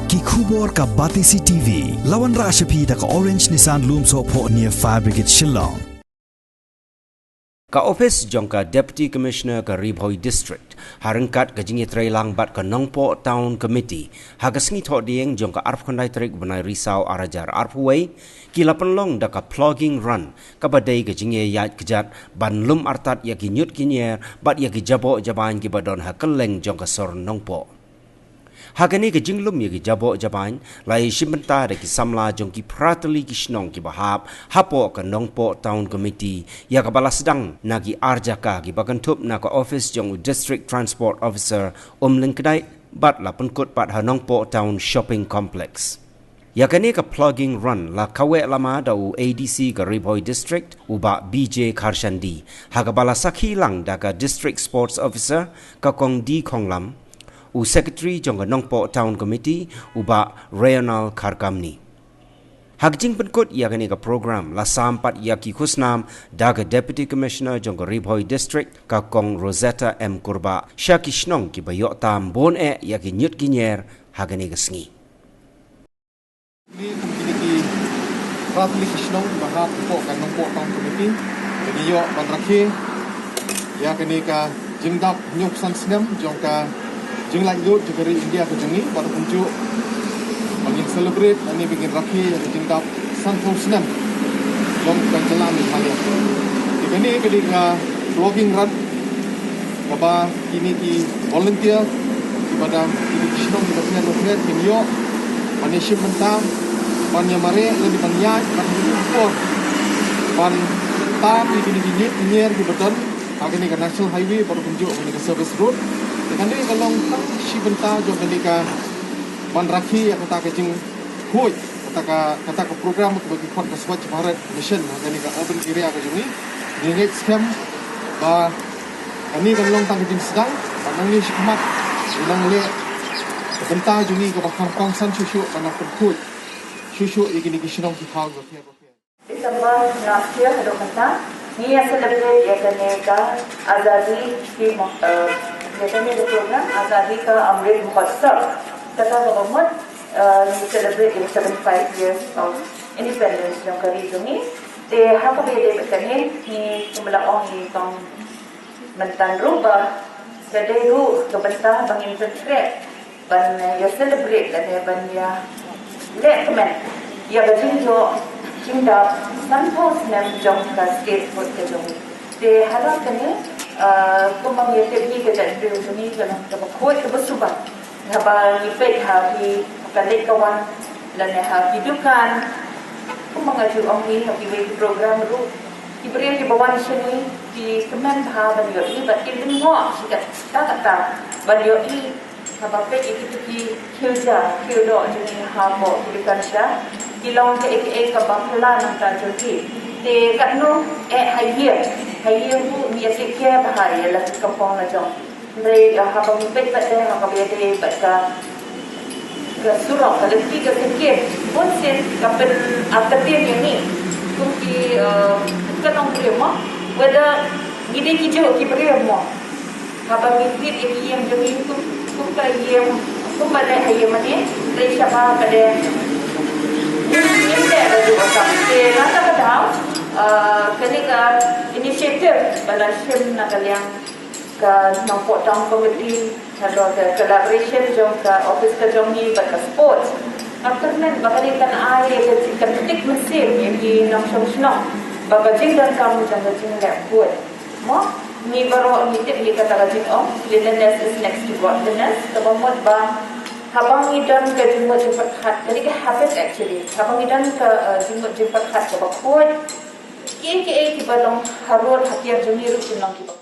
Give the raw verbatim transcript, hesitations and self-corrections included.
Ki khubor ka Batesi T V. La wanrah sha phi da ka Orange Nissan Lumsohphoh near Fire Brigade Shillong. Ka ophis jong ka Deputy Commissioner ka Ri Bhoi District, ha ryngkat ka jingïatreilang bad ka Nongpoh Town Committee, ha ka sngi Thohdieng jong ka arphew khyndai tarik bnai Risaw arhajar arphew wei, ki la pynlong da ka plogging run, kaba dei ka jingïaid kjat ban lum artat ïa ki ñiut ki ñier bad ïa ki jaboh jabain kiba don ha kylleng jong ka sor Nongpoh. Ha kane ka jinglum ïa ki jaboh jabain, la ïashim bynta da ki samla jong ki phra tylli ki shnong kiba hap hapoh ka Nongpoh Town Committee, ïa kaba la sdang na ki ar jaka kiba kynthup na ka ophis jong u District Transport Officer Umlyngkdai bad la pynkut pat ha Nongpoh Town Shopping Complex. Ïa kane ka plogging run la kaweh lama da u A D C ka Ri Bhoi District, u Bah B J Kharshandi, ha kaba la sakhi lang da ka District Sports Officer, ka Kong D Khonglam, u Secretary jong ka Nongpoh Town Committee, u Bah Rayonal Kharkamni. Ha ka jingpynkut ïa kane ka program, la sam pat ïa ki khusnam da ka Deputy Commissioner jong ka Ri Bhoi District, ka Kong Rosetta M Kurbah, sha ki shnong kiba ïoh tam bun eh ïa ki ñiut ki ñier ha kane ka sngi. Kine kum kine ki phra tylli ki shnong kiba hap hapoh ka Nongpoh Town Committee, ka ngi ïoh ban rakhe ïa kane ka jingdap hynñiewphew san snem jong ka jinglaitluid jong ka ri India ka jong ngi, bad kumjuh ba ngin celebrate lane ba ngin rakhe ïa ka jingdap sanphew snem jong ka jylla Meghalaya. Te kane ka dei ka plogging run kaba kine ki volunteer kiba don kine ki shnong kiba khyndiat khyndiat kin ïoh ban ïashim bynta, ban ïamareh lane ban ïaid, ban ïaid ban tam ïa kine ki ñiut ki ñier kiba don ha kane ka National Highway bad kumjuh kane ka service road. Te kane ka long tang shi bynta jong kane ka ban rakhe ïa kata ka jingkhuid, kata ka, kata ka program kaba ki khot ka Swachh Bharat Mission ha kane ka urban area ka jong ngi. Ngi ngeit skhem ba kane kan long tang ka jingsdang, ba nangne shakhmat ngi nang leh ka bynta jong ngi kaba kham kongsan shuh shuh, ban nang pynkhuid shuh shuh ïa kine ki shnong ki thaw kiba pher bapher. December last year haduh mynta ngi ïa celebrate ïa kane ka Azadi ki mo-, eh, ïa kane ka program Azadi ka Amrit Mahotsav. Kata kaba mut, eh, ngi celebrate ïa seventy-five years of independence jong ka ri jong ngi. Te ha kaba ïadei bad kane ngi kum ba la ong i Kong Mynta ruh ba ka dei ruh ka bynta ba ngin pynkhreh ban, eh, ïa celebrate lane ban ïa leh kmen ïa ka jingïoh jingdap sanphew snem jong ka statehood ka jong ngi. Te ha kane, eh, kumba ngi tip hi ka jaitbynriew jong ngi ka long kaba khuid kaba suba. Haba ngi peit ha ki, ha ka leit ka wan lane ha ki dukan, kumba nga ju ong hi ha kiwei ki program ruh, ki briew kiba wan sha ngi ki kmen bha ban ïohi bad ki lyngngoh shi katta katta ban ïohi. Haba peit ïa kito ki khiew ja khiew doh jong ngi hapoh ki dukan sha, ki long kaei kaei kaba phylla nangta jong ki. Te katno eh ha ïing, ha ïing ruh ngi ïa take care bha ïa la ki kampong la jong. Hynrei, ah, haba ngi peit pat te ha kaba ïadei bad ka, ka surok, ka lynti ka syrkhei, bunsien ka pyn, ah, ka pynïeng ïa ngi kum ki, ah, ka nongbriew mo, whether ngi dei kijuh ki briew mo. Haba ngi peit ïa ki ïing jong ngi kum, kum ka ïing, kum ba dei ha ïing mane, hynrei shabar ka dei ïing, ïing dei ba dei ba kam. Te na kata ka daw, ah, kane ka initiative ba la shim na ka liang ka Nongpoh Town Committee, haduh ka collaboration jong ka office ka jong ngi bad ka sports. Nga kyrmen ba ka dei kan ai ka, ka tik mynsiem ïa ki nongshong shnong ba ka jingdonkam jong ka jingleh khuid. Mo, ngi baroh ngi tip ïa kata ka jingong, cleanliness is next to godliness. Kaba mut ba haba ngi don ka jingmut jingpyrkhat, ka dei ka habit actually. Haba ngi don ka, eh, jingmut jingpyrkhat kaba khuid, kiei kiei kiba long harud ha kiar jong ngi ruh kin long kiba